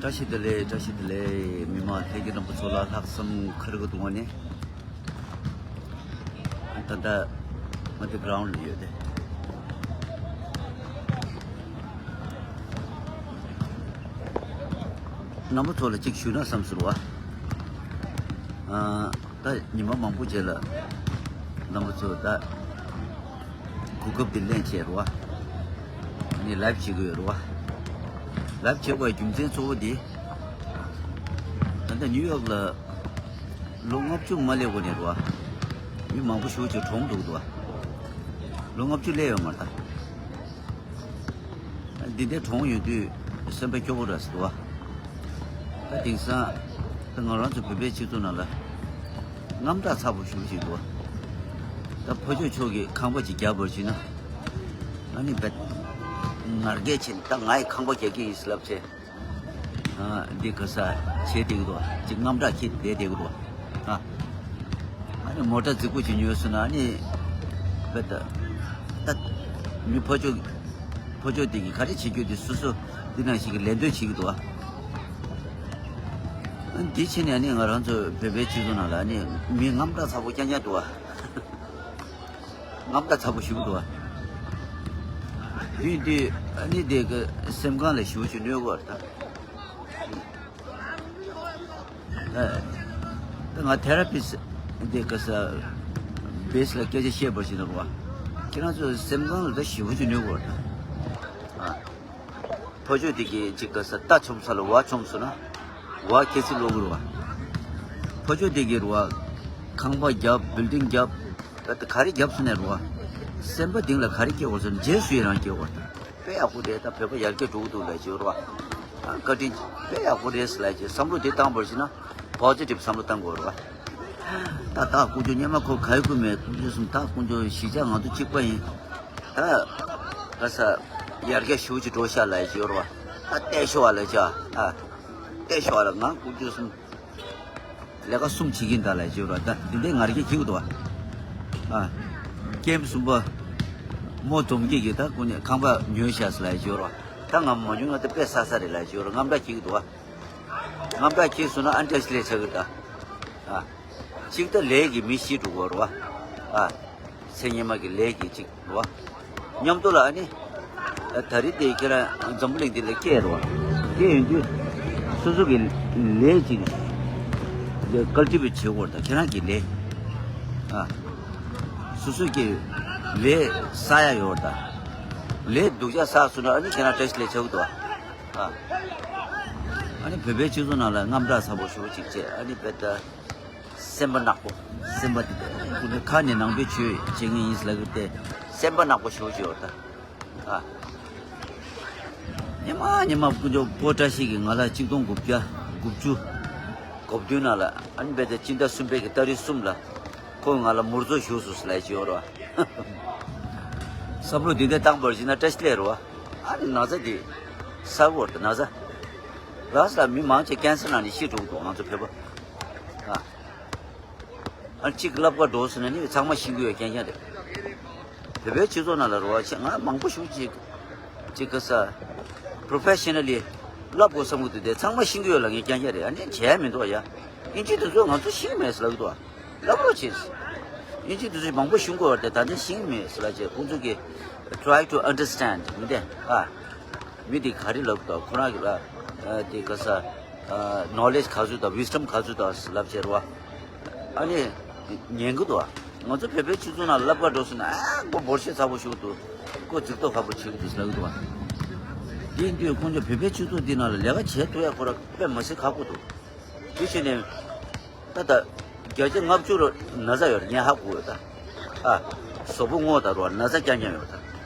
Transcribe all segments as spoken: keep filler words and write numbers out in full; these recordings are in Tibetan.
བཀྲ་ཤིས་བདེ་ལེགས། བཀྲ་ཤིས་བདེ་ལེགས། མི་མང་ལྷན་རྒྱས་རྣམ་པ་ཚོ་ལ་ལྷག་བསམ་ཁ་རི་ཁ་ཐུག་ནས། ད་ལྟ་ང་འདི་གྷི་རའུན་ཌི་ལ་ཡོད་དེ། རྣམ་པ་ཚོ་ལ་གཅིག་ཞུས་ན་བསམ་ཟེར་བ། ཨ། ད་ཉི་མ་མང་པོ་རྗེས་ལ་རྣམ་པ་ཚོ་ད་གོ་སྐབས་འདི་ལེན་བྱས་རེད་བ། ནི་ལའེབ་བྱེད་ཀྱི་ཡོད་རེད་བ། ལའེབ་བྱེད་དགོས་རྒྱུ་མཚན་གཙོ་བོ་འདི། ད་ལྟ་ནིའུ་ཡོག་ལ་ལོ་ལྔ་བཅུ་མ་སླེབས་གོང་ནས་རེད་བ། མི་མང་པོ་ཞེ་པོ་ཅིག་གྲོངས་འདུག་འདུག་བ། ལོ་ལྔ་བཅུ་སླེབས་ཡོད་མ་རེད་ད། འདི་འདྲའི་གྲོངས་ཡོང་དུས་སེམས་པ་སྐྱོ་པོ་རེད་ཟེར་འདུག་བ། ད་དེང་སང་ད་ང་རང་ཚོ་བོད་པའི་སྤྱི་ཚོགས་ནང་ལ་དངངས་སྐྲག་ཚ་པོ་ཞེ་པོ་ཅིག་འདུག་བ། ད་ཕ་ཕྱོགས་ཕྱོགས་ཀྱི་ཁང་པ་ཅིག་རྒྱབ་པར་བྱས་ན། ཨ་ནི་བེད་ང་རྒྱལ་ཆེ་ནས་ད་ང་ཡི་ཁང་པ་རྒྱག་གི་ཡིན་ཟེར་ལབ་བྱས། ཨ། འདི་ག་ས་བྱེད་བསྡད་ཀྱི་འདུག་ཅིག་དངངས་སྐྲག་སྐྱེས་བསྡད་བསྡད་ཀྱི་འདུག་ཨ། ཨ་ནི་མོ་ཊ་རྫིག་པོ་ཅིག་ཉོས་སོང་ན་ཨ་ནི། བེད་ད། ད། མི་ཕོ་ཅོ། ཕོ་ཅོ་འདི་གིས་ག་རེ་བྱེད་རྒྱུ་དེ་སོ་སོ་འདི་ནང་བཞིན་གྱི་ལས་དོན་བྱེད་ཀྱི་འདུག་ཨ། འདི་ཕྱིན་ནས་ཨ་ནི་ང་རང་ཚོ་བོད་པའི་སྤྱི་ཚོགས་ནང་ལ་ཨ་ནི་མི་དངངས་སྐྲག་ཚ་པོ་རྐྱང་རྐྱང་འདུག་ཨ། དངངས་སྐྲག་ཚ་པོ་ཞེ་པོ་འདུག་ཨ། དུས་དུས་ཨ་ནི་དེ་གི་སེམས་ཁམས་ལ་ཞེ་པོ་ཅིག་གནོད་གོ་བ་རེད་ད། ཨ། ད་ང་ཐེ་ར་པི་སི་དེ་གི་ས་བེ་སི་ལ་སྐད་ཆ་བཤད་པར་བྱེད་ན་རོ། ཁྱེད་རང་ཚོ་སེམས་ཁམས་ལ་ད་ཞེ་པོ་ཅིག་གནོད་གོ་བ་རེད་ད། ཨ། ཕོ་ཅོ་དེ་གི་ཅིག་ག་ས་རྟ་མཆོངས་ས་ལ་ཝ་མཆོངས་སོང་ན། ཝ་ཁྱེད་ཚོས་ལོག་གི་རེད་བ། ཕོ་ཅོ་དེ་གི་རེད་བ། ཁང་པ་བརྒྱབ། བིལ་ཌིང་བརྒྱབ། ད་ལྟ་ག་རེ་བརྒྱབ་སོང་ནས་རེད་བ། སེམས་པ་གཏིང་ལ་ག་རེ་སྐྱེ་དགོས་སོང་ན་རྗེས་སུ་ཡི་རང་སྐྱེ་དགོས་ད། དཔེ་ཡག་པོ་རེད་ད། བོད་པ་ཡར་རྒྱས་འགྲོ་གི་འདུག་ལབ་བྱས་རེད་བ། ཨ། བཀའ་དྲིན་དཔེ་ཡག་པོ་རེད་ཟེར་ལབ་བྱས་བསམ་བློ་དེ་བཏང་བར་བྱས་ན། པོ་ཟི་ཊིབ་བསམ་བློ་བཏང་དགོས་རེད་བ། ད་ད་དཀོན་མཆོག་སྔོན་མ་ཁོ་ག་ཡི་ཁུ་མེད་དཀོན་མཆོག་གསུམ་ད་དཀོན་མཆོག་གཞིས་ཆགས་ང་ཚོ་གཅིག་པ་ཡིན། ད། ག་ས། ཡར་རྒྱས་ཞེ་པོ་ཅིག་འགྲོ་ཤག་ལབ་ཡ་ཅིག་ཡོད་རེད་བ། ད་བལྟས་ཤོག་ཨ་ལབ་བྱས་ཨ། བལྟས་ཤོག་ཨ་ལ་ང་དཀོན་མཆོག་གསུམ། ལས་ཀ་གསུམ་བྱེད་ཀྱིན་གདའ་ལབ་ཡ་ཅིག་ཡོད་རེད་བ། ད་འདི་འདྲའི་ང་རྒྱལ་སྐྱེ་གི་འདུག་བ། ཨ། ཀེམ་གསུམ་པ། མོ་འཛོམས་སྐྱིད་ཀྱིས་ད་ཀུན་ནས་ཁང་པ་ཉོས་ཤག་ལབ་ཡ་ཅིག་ཡོད་རེད་བ། ད་ང་མ་ཉོ་ན་ད་དཔེ་བསགས་ས་རེད་ལབ་ཡ་ཅིག་ཡོད་རེད། དངངས་སྐྲག་སྐྱེ་གི་འདུག་བ། དངངས་སྐྲག་སྐྱེས་སོང་ན་ཨན་ཊེ་ཆི་ལས་ཆགས་གི་ད། ཨ། གཅིག་ད་ལས་ཀྱི་མི་ཤི་འགྲོ་གི་རེད་བ། ཨ། མཚན་སྔོན་མ་གི་ལས་ཀྱི་གཅིག་རེད་བ། མཉམ་དུ་ལ་ཨ་ནི། ད་རེས་དེ་ཁྱེད་རང་འཛམ་བུ་གླིང་འདི་ལ་སྐྱེས་རེད་བ། སྐྱེས་ཡོང་དུས། སོ་སོ་གི་ལས་ཀྱི། ཀལ་ཊི་བེ་ཊི་བྱེད་དགོས་རེད་ད། ཁྱེད་རང་གི་ལས། ཨ། སོ་སོ་གི་ལས་བསགས་ཡ་ཡོད་རེད་ད། ལས་སྡུག་ཅག་བསགས་སོང་ན་ཨ་ནི་ཁྱེད་རང་བཀྲ་ཤིས་ལས་ཆགས་གི་འདུག་བ། ཨ། ཨ་ནི་བོད་པའི་སྤྱི་ཚོགས་ནང་ལ་དངངས་སྐྲག་ཚ་པོ་ཞེ་པོ་ཅིག་བྱས། ཨ་ནི་བེད་ད། སེམས་པ་ནག་པོ། སེམས་པ་དེ་ཁོ་ནི་ཁ་ནས་ནང་པའི་ཆོས་བྱེད་མཁན་ཡིན་ཟེར་ལབ་ཀྱི་སྟེ། སེམས་པ་ནག་པོ་ཞེ་པོ་ཅིག་ཡོད་ད། ཨ། ཉི་མ་ཉི་མ་དཀོན་མཆོག་ཕོ་བཀྲ་ཤིས་ཀྱིས་ང་ལ་གཅིག་སྟོང་དགུ་བརྒྱ་དགུ་བཅུ་གོ་བདུན་ནང་ལ་ཨ་ནི་བེད་ད་སྤྱི་ཟླ་གསུམ་པའི་གི་ཏ་རིག་གསུམ་ལ་ཁོས་ང་ལ་མུར་མཛོ་ཞུས་སོང་ཟེར་ལབ་ཀྱི་ཡོད་རེད་བ། བསམ་བློ་འདི་འདྲ་བཏང་བར་བྱས་ན་བཀྲ་ཤིས་ལས་རེད་བ། ཨ་ནི་ན་ཚ་འདི་ས་བོར་དུ་ན་ཚ། རགས་ལ་མི་མང་ཆེ་ཀན་སར་ནང་ནས་ཤི་འགྲོ་གི་འདུག་ང་ཚོ་བོད་པ། ཨ། ཨ་གཅིག་ཀླད་པ་འགྲོ་སོང་ན་ནི་ཚང་མ་ཤི་གི་ཡོད་རྐྱང་རྐྱང་རེད། བོད་པའི་སྤྱི་ཚོགས་ནང་ལ་རེད་བ་ཆེ་ང་མང་པོ་ཞིག་ཅིག་ཅིག་གི་ས། པྲོ་ཕེ་ཤ་ནལ་ལི་ལབ་དགོས་བསམ་གི་འདུག་དེ་ཚང་མ་ཤི་གི་ཡོད་ལབ་མཁན་རྐྱང་རྐྱང་རེད། ཨ་ནི་བྱས་མི་འདུག་ཡ། ཨིན་ཇི་དེ་ཚོས་ང་ཚོ་ཤི་གི་མེད་ཟེར་ལབ་གི་འདུག་ལབ་རོགས་བྱེད། ཨིན་ཇི་དེ་ཚོས་མང་པོ་ཤི་གི་ཡོད་རེད་དེ་ད་ནི་ཤི་གི་མེད་ཟེར་ལབ་བྱས་ཁོང་ཚོ་གི་try to understand མི་འདི་ཨ། མི་འདི་ག་རེ་ལབ་གི་འདུག་ཁོ་རང་གི་ལ་དེ་ག་ས། ནོ་ལེཇ་ག་ཚོད་དང་ཝིས་ཌམ་ག་ཚོད་དང་ལབ་བྱས་རེད་བ། ཨ་ནི། ཉན་གི་འདུག་ང་ཚོ་བོད་པའི་སྤྱི་ཚོགས་ནང་ལབ་ག་འགྲོ་སོང་ན་ཨ་ཁོ་འབོར་ཆེ་ཚ་པོ་ཞིག་འདུག་ཁོ་རྫིག་མདོག་ཁ་པོ་བྱེད་ཀྱི་འདུག་ལབ་གི་འདུག་དེ་ཡིན་དུས་ཁོང་ཚོ་བོད་པའི་སྤྱི་ཚོགས་འདི་ནང་ལ་ལས་ཀ་བྱེད་ཐུབ་ཡ་ཁོ་ར་དཔེ་མི་སྲིད་ཁག་པོ་འདུག་དེ་བྱས་ནས། ད་ལྟ། བརྒྱ་ཆ་ལྔ་བཅུ་རུ་ན་ཚ་ཡོད་རེད་ངས་ཧ་གོ་ཡོད་ད། ཨ། གཟུགས་པོ་སྔོ་དང་རོ་ན་ཚ་རྐྱང་རྐྱང་ཡོད་ད།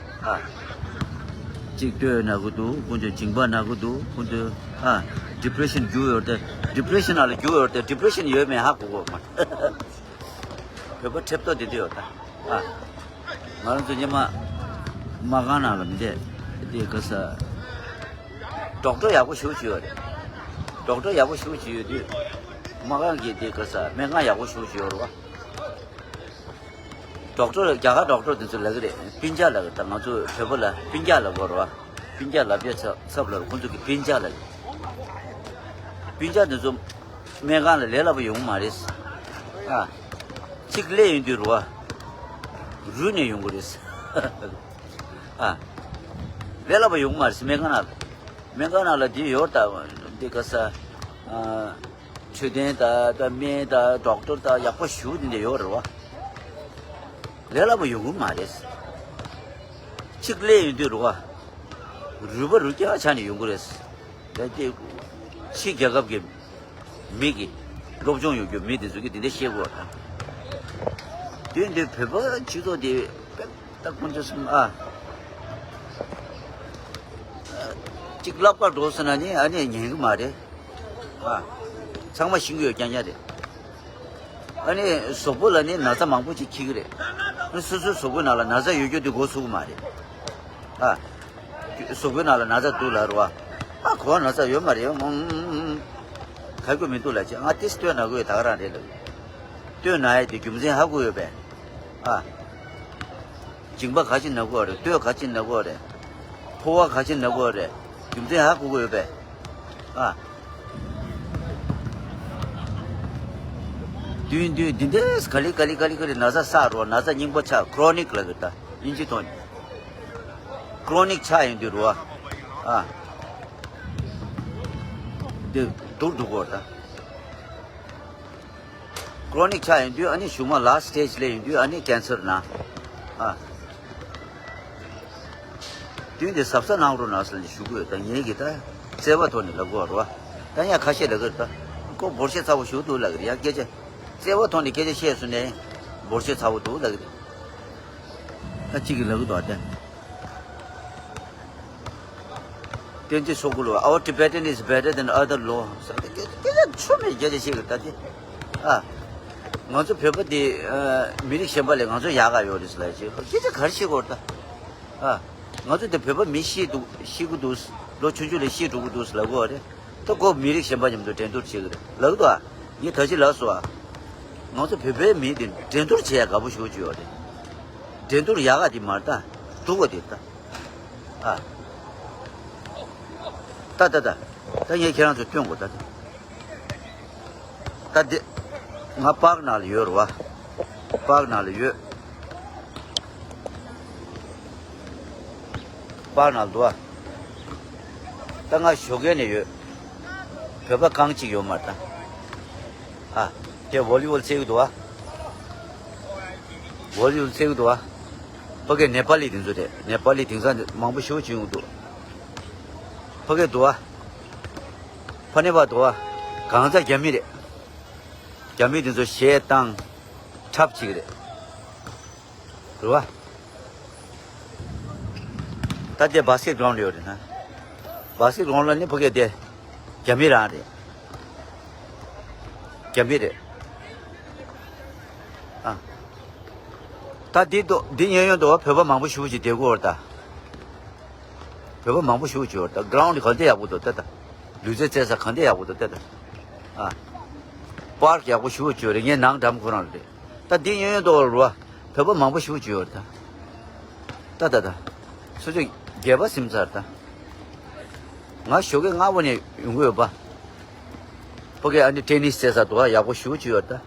ཨ། གཅིག་ལྟོས་ན་གི་འདུག་ཁོང་ཚོས་མཇིང་པ་ན་གི་འདུག་ཁོང་ཚོས་ཨ། ཌི་པི་རེ་ཤན་རྒྱུག་ཡོད་དེ། ཌི་པི་རེ་ཤན་ནང་ལ་རྒྱུག་ཡོད་དེ་ཌི་པི་རེ་ཤན་ཡོད་མེད་ཧ་གོ་གོ་མ། བོད་པ་ཁྲེབ་ཏོ་དེ་འདྲ་ཡོད་ད། ཨ། ང་རང་ཚོ་སྔོན་མ། མ་གང་ནང་ལ་མི་བསྡད། དེ་ག་ས། ཌོག་ཊར་ཡག་པོ་ཞེ་པོ་ཅིག་ཡོད་རེད། ཌོག་ཊར་ཡག་པོ་ཞེ་པོ་ཅིག་ཡོད་དུས། མ་གང་གི་དེ་ག་ས་སྨན་ཁང་ཡག་པོ་ཞེ་པོ་ཅིག་ཡོད་རེད་བ། ཌོག་ཊར་རྒྱ་གར་ཌོག་ཊར་དེ་ཚོ་ལབ་ཀྱི་རེད། སྤུན་ཀྱག་ལབ་ཀྱི་ད་ང་ཚོ་བོད་པ་ལ་སྤུན་ཀྱག་ལབ་དགོས་རེད་བ། སྤུན་ཀྱག་ལབ་ཡ་ཚབ་ཚབ་ལབ་ཁོང་ཚོ་གི་སྤུན་ཀྱག་ལབ་ཀྱི། སྤུན་ཀྱག་འདི་ཚོ་སྨན་ཁང་ལ་ལས་སླ་པོ་ཡོང་གི་མ་རེད། ཨ། གཅིག་སླེབས་ཡོང་དུས་རུ་བ། རུལ་ནས་ཡོང་གི་རེད། ཨ། ལས་སླ་པོ་ཡོང་གི་མ་རེད། སྨན་ཁང་ནང་ལ། སྨན་ཁང་ནང་ལ་འདི་ཡོད་ད། འདི་ག་ས། ཨ། འཕྲོད་བསྟེན་དང་ད་སྨན་དང་ཌོག་ཊར་དང་ཡག་པོ་ཞུ་འདི་འདྲ་ཡོད་རེད་བ། ལས་སླ་པོ་ཡོང་གི་མ་རེད། གཅིག་སླེབས་ཡོང་དུས་རུ་བ། རུལ་པ་རུལ་རྐྱང་ཆགས་ནས་ཡོང་གི་རེད། ད་དེ་ཕྱི་རྒྱལ་ཁབ་ཀྱི་མི་གི་སློབ་སྦྱོང་ཡོད་རྒྱུ་མི་དེ་ཚོ་གིས་དེ་འདྲ་བཤད་དགོས་པ་དང་། དེ་འདི་བོད་པ་སྤྱི་ཚོགས་དེ་དཔེ་ད་ཁོང་ཚོ་སེམས་ཨ། གཅིག་ཀླད་པ་འགྲོ་སོང་ན་ནི་ཨ་ནི་ཉན་གི་མ་རེད། ཨ། ཚང་མ་ཤེས་ཀྱི་ཡོད་རྐྱང་རྐྱང་རེད། ཨ་ནི་གཟུགས་པོ་ལ་ནི་ན་ཚ་མང་པོ་ཅིག་འཁྱེར་གི་རེད། ཨ་ནི་སོ་སོའི་གཟུགས་པོའི་ནང་ལ་ན་ཚ་ཡོད་རྒྱུ་དེ་མགོ་ཚོད་ཀྱི་མ་རེད། ཨ། གཟུགས་པོའི་ནང་ལ་ན་ཚ་འདུག་ལབ་རེད་བ། ཨ་ཁོ་ན་ཚ་ཡོད་མ་རེད། ཨུམ། ག་གི་མི་འདུག་ལབ་ཅེ། ང་ཏིས་སྟོད་ན་གི་ཡོད་ད་ག་རང་རེད་ལབ། སྟོད་ན་ཡ་དེ་རྒྱུ་མཚན་ཧ་གོ་ཡོད་པས། ཨ། མཇིང་པ་ག་ཅི་ན་གོ་རེད། སྟོད་ག་ཅི་ན་གོ་རེད། ཕོ་བ་ག་ཅི་ན་གོ་རེད། རྒྱུ་མཚན་ཧ་གོ་གི་ཡོད་པས། ཨ། དུས་དུས་འདི་འདྲས་ག་ལེ་ག་ལེ་ག་ལེ་ག་ལེ་ན་ཚ་ས་རོ། ན་ཚ་རྙིང་པ་ཆགས། ཁོ་རོ་ནིག་ལབ་གི་ད་དབྱིན་ཇི་ཐོག་ནས། ཁོ་རོ་ནིག་ཆགས་ཡོང་དུས་རོ། ཨ། འདི་སྡུག་སྡུག་གོ་ད། ཁོ་རོ་ནིག་ཆགས་ཡོང་དུས་ཨ་ནི་གཞུག་མ་ལ་སི་ཊེ་ཇི་སླེབས་ཡོང་དུས་ཨ་ནི་ཀེན་སར་ན། ཨ། དུས་འདི་གཟབ་གཟབ་གནང་རོགས་གནང་ཟེར་ནས་ཞུ་གི་ཡོད། ད་ངེད་ཀྱིས་ད་བརྩེ་བ་ཐོག་ནས་ལབ་དགོས་རེད་བ། ད་ཡང་ཁ་ཤས་ལབ་གི་རེད། ད་ཁོ་འབོར་ཆེ་ཚ་བོ་ཞུ་འདུག་ལབ་གི་རེད། ཡང་སྐད་ཆ་བརྩེ་བ་ཐོག་ནས་སྐད་ཆ་བཤད་སོང་ནས་འབོར་ཆེ་ཚ་བོ་འདུག་ལབ་གི་རེད། ད་གཅིག་གིས་ལབ་གི་འདུག་ཨ། ད་བསྟན་འཛིན་སོག་པོ་ལོ། Our Tibetan is better than other ལོ་ཟེར་ཏེ་སྐད་ཆ་ཆོ་མེད་སྐད་ཆ་བཤད་གི་རེད། ད་དེ་ཨ། ང་ཚོ་བོད་པ་དེ་ཨ་མི་རིགས་གཞན་པ་ལས་ང་ཚོ་ཡག་ག་ཡོད་རེད་ཟེར་ལབ་ཅིག་སྐད་ཆ་ག་རེ་བཤད་དགོས་རེད་ད། ཨ། ང་ཚོ་འདི་བོད་པ་མི་ཤི་འདུག་ཤི་གི་འདུག་ལོ་ཆུང་ཆུང་ལ་ཤི་འགྲོ་གི་འདུག་ལབ་གི་རེད། ད་ཁོ་མི་རིགས་གཞན་པ་མཉམ་དུ་འགྲན་བསྡུར་བྱེད་གི་རེད་ལབ་གི་འདུག་ཨ། ངས་ད་ཅི་ལབ་སོང་ཨ། ང་ཚོ་བོད་པའི་མི་འདི་འགྲན་བསྡུར་བྱེད་ཡ་དགའ་པོ་ཞེ་པོ་ཅིག་ཡོད་རེད། འགྲན་བསྡུར་ཡག་ག་དེ་མ་རེད་ད། སྡུག་པ་དེ་རེད་ད། ཨ། ད་ད་ད། ད་ངས་ཁྱེད་རང་ཚོ་སྟོན་དགོས་ད་ད། ད་འདི། ང་པཱརྐ་ནང་ལ་ཡོད་རེད་བ། པཱརྐ་ནང་ལ་ཡོད། པཱརྐ་ནང་ལ་འདུག་བ། ད་ང་ཞོགས་ཀས་ནས་ཡོད། བོད་པ་རྐང་གཅིག་ཡོད་མ་རེད་ད། ཨ། དེ་ཝོ་ལི་བོལ་རྩེ་གི་འདུག་བ། ཝོ་ལི་བོལ་རྩེ་གི་འདུག་བ། ཕ་གི་ནེ་པ་ལི་དེ་ཚོ་རེད། ནེ་པ་ལི་དེང་སང་མང་པོ་ཞེ་པོ་ཅིག་ཡོང་གི་འདུག་ཕ་གི་འདུག་བ། ཕ་ནེ་པ་འདུག་བ། གང་ཚ་རྒྱ་མི་རེད། རྒྱ་མི་དེ་ཚོ་གཞས་བཏང་། འཁྲབ་བྱེད་ཀྱི་རེད། རེད་བ། ད་དེ་བྷ་སི་ཀེ་ཊི་གྷི་རའུན་ཌི་ཡོད་རེད་ན། བྷ་སི་ཀེ་ཊི་གྷི་རའུན་ཌི་ལ་ནི་ཕ་གི་དེ་རྒྱ་མི་རང་རེད། རྒྱ་མི་རེད། ཨ། ད་འདི་འདུག་འདི་ཉན་ཡོང་འདུག་བ། བོད་པ་མང་པོ་ཞེ་པོ་ཅིག་བསྡད་ཀྱི་ཡོད་རེད་ད། བོད་པ་མང་པོ་ཞེ་པོ་ཅིག་ཡོད་རེད་ད། གྷི་རའུན་ཌི་ག་འདྲ་ཡག་པོ་འདུག་ལྟ་ད། ལུས་རྩལ་རྩེད་ས་ག་འདྲ་ཡག་པོ་འདུག་ལྟ་ད། ཨ། པཱརྐ་ཡག་པོ་ཞེ་པོ་ཅིག་ཡོད་རེད། ངའི་ནང་འགྲམ་ཁོ་རང་རེད། ད་འདི་ཉན་ཡོང་འདུག་བ། བོད་པ་མང་པོ་ཞེ་པོ་ཅིག་ཡོད་རེད་ད། ད་ད་ད། སོ་སོ་སྒལ་པ་ཟིན་ཚར་ད། ང་ཞོགས་ཀས་སྔ་པོ་ནས་ཡོང་གི་ཡོད་པ། ཕ་གི་ཨ་ནི་ཊེ་ནི་སི་རྩེད་ས་འདུག་བ། ཡག་པོ་ཞེ་པོ་ཅིག་ཡོད་རེད་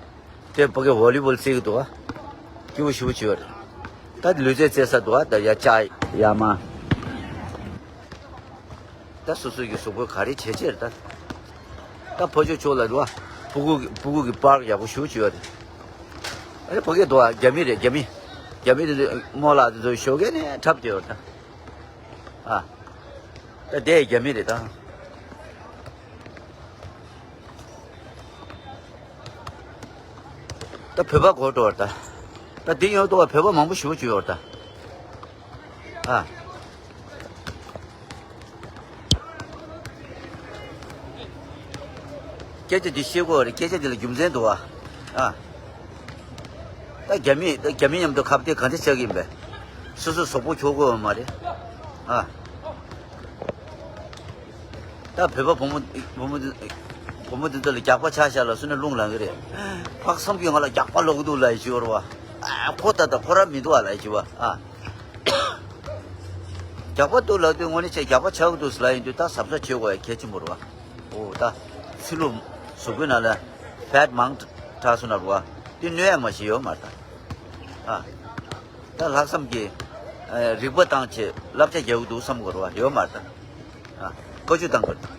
ད། དེ་ཕ་གི་ཝོ་ལི་བོལ་རྩེ་གི་འདུག་བ། སྐྱིད་པོ་ཞེ་པོ་ཅིག་ཡོད་རེད། ད་ལུས་རྩལ་རྩེད་ས་འདུག་བ། ད་ཡ་ཅག་ཡ་མ། ད་སོ་སོ་གི་གཟུགས་པོ་ག་རེ་བྱེད་ཅེས་རེད་ད། ད་ཕ་ཇོ་ཕྱོགས་ལ་འདུག་བ། སྤུ་གུ་གི་སྤུ་གུ་གི་པཱརྐ་ཡག་པོ་ཞེ་པོ་ཅིག་ཡོད་རེད། ཨ་རེ་ཕ་གི་འདུག་བ། རྒྱ་མི་རེད། རྒྱ་མི། རྒྱ་མི་དེ་ཚོ་རྨོ་ལགས་དེ་ཚོ་ཞོགས་ཀས་ནས་འཁྲབ་བསྡད་ཡོད་རེད་ད། ཨ། ད་དེ་རྒྱ་མི་རེད་ད། ད་བོད་པ་གོ་འགྲོ་བར་ད། ད་འདི་ཡོད་དོ་བ། བོད་པ་མང་པོ་ཞེ་པོ་ཅིག་ཡོད་རེད་ད། ཨ། སྐད་ཆ་འདི་བཤད་དགོས་རེད། སྐད་ཆ་འདི་ལ་རྒྱུ་མཚན་འདུག་ཨ། ཨ། ད་རྒྱ་མི་ད་རྒྱ་མི་མཉམ་དུ་ཁ་གཏད་ག་འདྲ་བྱ་གི་ཡིན་པས། སོ་སོ་གཟུགས་པོ་འཁྱོག་དགོས་པ་མ་རེད། ཨ། ད་བོད་པ་བུ་མོ་བུ་མོ་འདི་བུ་མོ་འདི་ཚོ་ལ་རྒྱགས་པ་ཆགས་བཞག་ལ་སུ་ནས་རླུང་ལངས་གི་རེད། ཕག་བསམ་གྱིས་ང་ལ་རྒྱགས་པ་ལོག་གི་འདུག་ལབ་ཡི་ཅི་ཡོད་རེད་བ། ཨ་ཁོ་ད་ལྟ་ཁོ་རང་མི་འདུག་ཨ་ལབ་ཡི་ཅི་བ། ཨ། རྒྱགས་པ་འདུག་ལབ་དུས་དངོས་གནས་བྱས་རྒྱགས་པ་ཆགས་གི་འདུག་ཟེར་ལབ་ཡིན་དུས་ད་གཟབ་གཟབ་བྱེད་དགོས་ཡ་གལ་ཆེན་པོ་རེད་བ། ཨོ་ད། ཚི་ལུ་གཟུགས་པོའི་ནང་ལ་ཕེཊ་མང་དྲགས་སོང་ན་རུ་བ་དེ་གནོད་ཡ་མ་ཞིག་ཡོད་མ་རེད་ད། ཨ། ད་ལྷག་བསམ་གྱིས་རིག་པ་བཏང་བྱས་བསླབ་བྱ་རྒྱག་གི་འདུག་བསམ་དགོས་རུ་བ་ཡོད་མ་རེད་ད། ཨ། བཀའ་བཀྱོན་བཏང་དགོས་རེད་ད།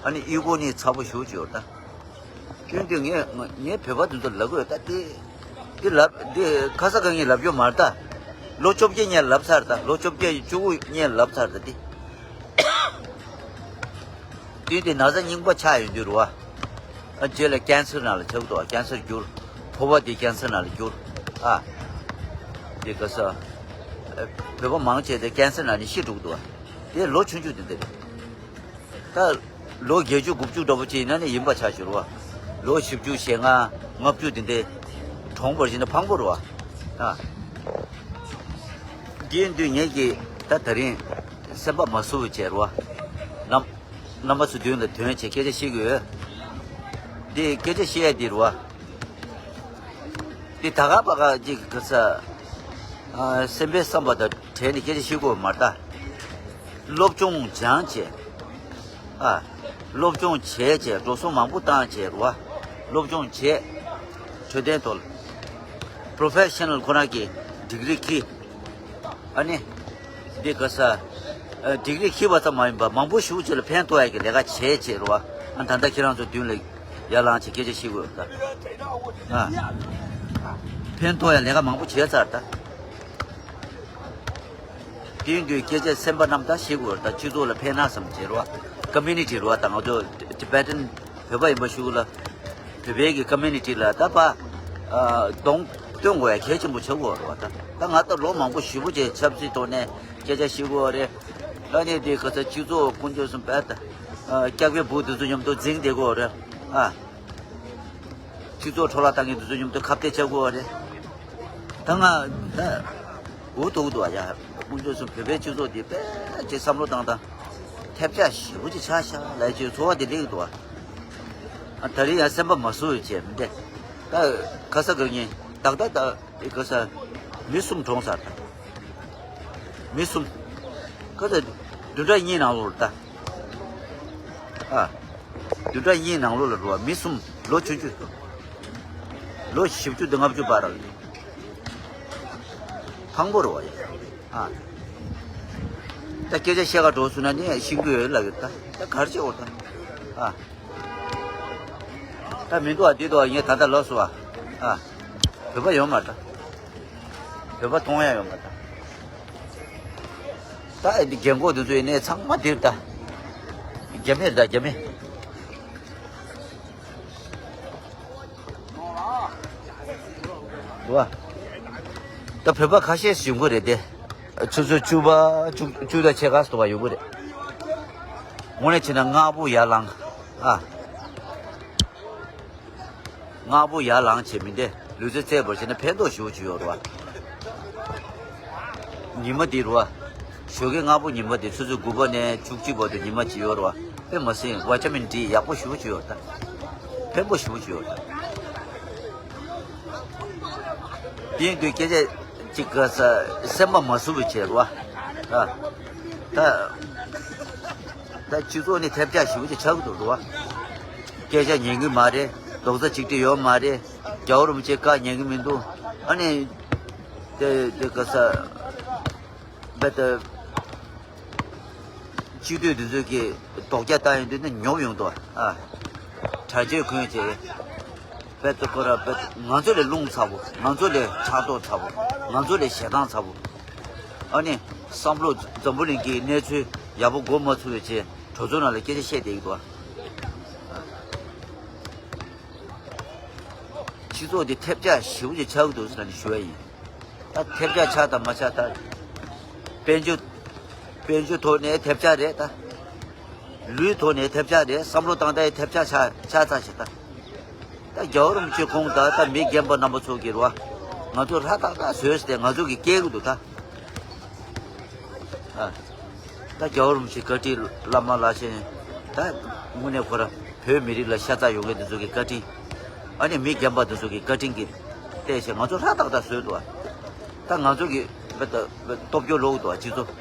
ཨ་ནི་ཨི་གོ་ནི་ཚ་པོ་ཞུ་བྱས་ཡོད་ད། སྐྱོན་དུས་ངས་ངས་བོད་པ་དེ་ཚོ་ལབ་དགོས་ད་དེ། འདི་ལབ་འདི་ཁ་ས་ག་ངས་ལབ་རྒྱུ་མ་རེད་ད། ལོ་བཅོ་བརྒྱད་ངས་ལབ་ཚར་ད། ལོ་བཅོ་བརྒྱད་བཅུ་དགུ་ངས་ལབ་ཚར་ད་འདི། དུས་དེ་ན་ཚ་རྙིང་པ་ཆགས་ཡོང་དུས་རུ་བ། ཨ་རྗེས་ལ་ཀན་སར་ནང་ལ་ཆགས་འདུག་ཀན་སར་འགྱུར། ཕོ་བ་དེ་ཀན་སར་ནང་ལ་འགྱུར། ཨ། འདི་ག་ས། བོད་པ་མང་ཆེ་དེ་ཀན་སར་ནང་ནས་ཤི་འགྲོ་གི་འདུག་དེ་ལོ་ཆུང་ཆུང་དེ་འདི་རེད། ད་ལོ་བརྒྱད་ཅུ་དགུ་བཅུ་འདྲ་པོ་ཅིག་ཡིན་ན་ནི་ཡིན་པ་ཆགས་ཤོར་བ། ལོ་བཞི་བཅུ་ཞེ་ལྔ་ལྔ་བཅུ་དེ་འདྲའི་གྲོངས་པར་བྱས་ན་ཕངས་པོ་རེད་བ། ཨ། དེ་ཡིན་དུས་ངེད་ཀྱིས་ད་ད་རིང་སེམས་པ་མ་བཟོད་པ་བྱས་རེད་བ། རྣམ་རྣམ་པ་ཚོ་མདུན་ལ་ཐོན་བྱས་སྐད་ཆ་བཤད་ཀྱི་ཡོད། འདི་སྐད་ཆ་བཤད་ཡ་འདི་རེད་བ། འདི་ད་ག་པ་ག་ཅིག་ག་ས། ཨ། སེམས་པའི་བསམ་པ་དང་བྲལ་ནས་སྐད་ཆ་བཤད་དགོས་མ་རེད་ད། སློབ་སྦྱོང་སྦྱངས་བྱས། ཨ། སློབ་སྦྱོང་བྱས་བྱས་འགྲོ་སོང་མང་པོ་བཏང་བྱས་རེད་བ། སློབ་སྦྱོང་བྱས། འཕྲོད་བསྟེན་ཐོག་ལ། པྲོ་ཕེ་ཤ་ནལ་ཁོ་རང་གི་ཌིག་རི་ཁྱེར། ཨ་ནི། འདི་ག་ས། ཨ། ཌིག་རི་ཁྱེར་བ་ཙམ་མ་ཡིན་པར་མང་པོ་ཞེ་པོ་ཅིག་ལ་ཕན་ཐོགས་ཡ་གི་ལས་ཀ་བྱས་བྱས་རེད་བ། ཨ། ད་ལྟ་ཁྱེད་རང་ཚོ་མདུན་ལ་ཡར་ལངས་བྱས་སྐད་ཆ་བཤད་དགོས་ད། ཨ། ཕན་ཐོགས་ཡ་ལས་ཀ་མང་པོ་བྱས་ཚར་ད། དེ་ཡིན་དུས་སྐད་ཆ་སེམས་པ་རྣམ་དག་བཤད་དགོས་ད། སྤྱི་ཚོགས་ལ་ཕན་ན་བསམ་བྱས་རེད་བ། ཀོ་མུ་ནི་ཊི་རེད་བ། ད་ང་ཚོ་ཊི་བེ་ཊན་བོད་པ་ཡིན་པ་ཞུ་གི་ལ། བོད་པའི་གི་ཀོ་མུ་ནི་ཊི་ལ་ད་ཕར། ཨ། གདོང་སྟོན་དགོས་ཡ་གལ་ཆེན་པོ་ཆགས་ཀྱི་ཡོད་རེད་བ། ད་ད་ང་ད་ལོ་མང་པོ་ཞེ་པོ་ཅིག་ཆབ་སྲིད་ཐོག་ནས་སྐད་ཆ་བཤད་ཀྱི་ཡོད་རེད། ཨ་ནི་དེ་ག་ས་སྤྱི་ཚོགས་དཀོན་མཆོག་གསུམ་བས་ད། ཨ། སྐྱག་པའི་སྦུག་དེ་ཚོ་མཉམ་དུ་འཛིང་བསྡད་ཀྱི་ཡོད་རེད། ཨ། སྤྱི་ཚོགས་འཕྲོ་བརླག་བཏང་མཁན་དེ་ཚོ་མཉམ་དུ་ཁ་གཏད་བཅག་དགོས་པ་རེད། ད་ང་ད་འུ་ཐུག་འདུག་ཨ་ཡ། དཀོན་མཆོག་གསུམ་བོད་པའི་སྤྱི་ཚོགས་འདི་དཔེ་ཅིག་བསམ་བློ་བཏང་དང་། ཐེབས་ཆག་ཞེ་པོ་ཅིག་ཆགས་ཤག་ལབ་ཅིག་ཚོར་བ་དེ་སླེབས་འདུག་ཨ། ཨ། ད་རེས་ཡང་སེམས་པ་མ་བཟོད་བྱས་མི་འདྲ། ད་ཁ་ས་ག་ངས་ཏག་ཏག་ད་ཁ་ས་མི་གསུམ་གྲོངས་ཚར་ད། མི་གསུམ། ཁ་ས་བདུན་ཕྲག་གཉིས་ནང་ལོགས་ལ་ད། ཨ། བདུན་ཕྲག་གཉིས་ནང་ལོགས་ལ་འགྲོ་བ་མི་གསུམ། ལོ་ཆུང་ཆུང་དུ། ལོ་བཞི་བཅུ་དང་ལྔ་བཅུ་བར་ལ། ཕངས་པོ་རེད་བ་ཡ། ཨ། ད་སྐད་ཆ་བཤད་ག་འགྲོ་སོང་ན་ནི་ཤིང་གི་ཡོད་ལབ་ཡོད་ད། ད་ག་རེ་བྱེད་འོ་ད། ཨ། ད་མི་འདུག་ཨ། འདི་འདུག་ཨ། ངས་ད་ལྟ་ལབ་སོང་ཨ། ཨ། བོད་པ་ཡོད་མ་རེད་ད། བོད་པ་མཐོང་ཡ་ཡོད་མ་རེད་ད། ད་ཨེ་འདི་རྒན་གོག་འདི་ཚོ་ཡིན་ནའི་ཚང་མ་འདིར་ད། རྒྱ་མི་རེད་ད། རྒྱ་མི། འདུག་ཨ། ད་བོད་པ་ཁ་ཤས་ཡོང་གི་རེད་དེ། ཆུ་ཚོད་བཅུ་པ་བཅུ་བཅུ་དང་ཕྱེད་ཀ་ཙམ་ཡོང་གི་རེད། དངོས་གནས་བྱས་ན་སྔ་པོ་ཡར་ལངས། ཨ། སྔ་པོ་ཡར་ལངས་བྱས་མི་འདི་ལུས་རྩལ་རྩེད་པར་བྱས་ན་ཕན་ཐོགས་ཞེ་པོ་ཅིག་ཡོད་རེད་བ། ཉི་མ་འདི་རེད་བ། ཞོགས་ཀའི་སྔ་པོ་ཉི་མ་འདི་ཆུ་ཚོད་དགུ་པ་ནས་བཅུ་གཅིག་བར་དུ་ཉི་མ་ཅིག་ཡོད་རེད་བ། དཔེ་མི་སྲིད་ཝི་ཊ་མིན་ཌི་ཡག་པོ་ཞེ་པོ་ཅིག་ཡོད་རེད་ད། ཕན་པོ་ཞེ་པོ་ཅིག་ཡོད་རེད་ད། དེ་ཡིན་དུས་སྐད་ཆ་གཅིག་ག་ས་སེམས་པ་མ་བཟོད་པ་བྱས་རེད་བ། ད་ད་ད་སྤྱི་ཚོགས་ནས་ཐེབས་ཆག་ཞེ་པོ་ཅིག་ཆགས་ཀྱི་འདུག་རེད་བ། སྐད་ཆ་ཉན་གི་མ་རེད། རྡོག་རྩ་གཅིག་སྒྲིལ་ཡོད་མ་རེད། རྒྱལ་བ་རིན་པོ་ཆེ་བཀའ་ཉན་གི་མི་འདུག་ཨ་ནི། དེ་དེ་ག་ས། རྦད་དེ། སྤྱི་འཐུས་འདི་ཚོས་ཀྱི་རྡོག་རྒྱག་བཏང་ཡོང་དུས་ནི་ཉོབ་ཡོང་དོ། ཨ། གྲྭ་ཆས་གོན་བྱས། རྦད་དེ་ཁོ་ར་རྦད་དེ་ང་ཚོ་ལས་རླུང་ཚ་པོ། ང་ཚོ་ལས་ཕྲག་དོག་ཚ་པོ། ང་ཚོ་ལས་ཞེ་སྡང་ཚ་པོ། ཨ་ནི་བསམ་བློ་འཛམ་བུ་གླིང་གི་གནས་ཚུལ་ཡག་པོ་གོ་མ་ཚུགས་པའི་ཆེད་གྲོས་ཚོགས་ནང་ལ་སྐད་ཆ་བཤད་བསྡད་ཀྱི་འདུག་ཨ། སྤྱི་ཚོགས་འདི་ཐེབས་ཆག་ཞེ་པོ་ཅིག་ཆགས་ཀྱི་འདུག་ཟེར་ནས་ཞུ་བ་ཡིན། ད་ཐེབས་ཆག་ཆགས་དང་མ་ཆགས་ད། དཔལ་འབྱོར། དཔལ་འབྱོར་ཐོག་ནས་ཐེབས་ཆག་རེད་ད། ལུས་ཐོག་ནས་ཐེབས་ཆག་རེད། བསམ་བློ་བཏང་སྟངས་ཐེབས་ཆག་ཆགས་ཆགས་ཚར་ཞིག་ད། ད་རྒྱལ་བ་རིན་པོ་ཆེ་ཁོང་ད་ད་མི་རྒན་པ་རྣམ་པ་ཚོ་གི་རེད་བ། ང་ཚོ་ཧྲ་ཏག་ཏག་བཟོས་ཏེ་ང་ཚོ་གི་སྐྱེལ་གི་འདུག་ད། ཨ། ད་རྒྱལ་བ་རིན་པོ་ཆེ་བཀའ་དྲིན། བླ་མ་བླ་ཆེན། ད་དངོས་གནས་ཁོ་ར་བོད་མི་རིགས་ལ་ཤ་ཚ་ཡོང་མཁན་དེ་ཚོ་གི་བཀའ་དྲིན། ཨ་ནི་མི་རྒན་པ་དེ་ཚོ་གི་བཀའ་དྲིན་གྱིས་བལྟས་བྱས་ང་ཚོ་ཧྲ་ཏག་ཏག་བཟོས་འདུག་ཨ། ད་ང་ཚོ་གི་བ་ད་བ་སྟོབས་འབྱོར་ལོག་འདུག་ཨ་སྤྱི་ཚོགས།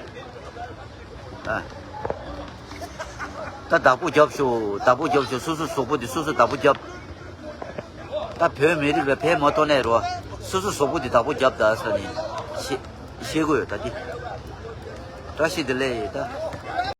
ཨ། ད་བདག་པོ་རྒྱབ་ཤོག་བདག་པོ་རྒྱབ་ཤོག་སོ་སོ་གཟུགས་པོ་འདི་སོ་སོ་བདག་པོ་རྒྱབ། ད་བོད་མི་རིགས་ལ་ཕན་མ་ཐོགས་ནའི་རོ། སོ་སོ་གཟུགས་པོ་འདི་བདག་པོ་རྒྱབ་ད་ཟེར་ནས་བཤད་བཤད་དགོས་ཡོད་ད་འདི། བཀྲ་ཤིས་བདེ་ལེགས་ཡིན་ད།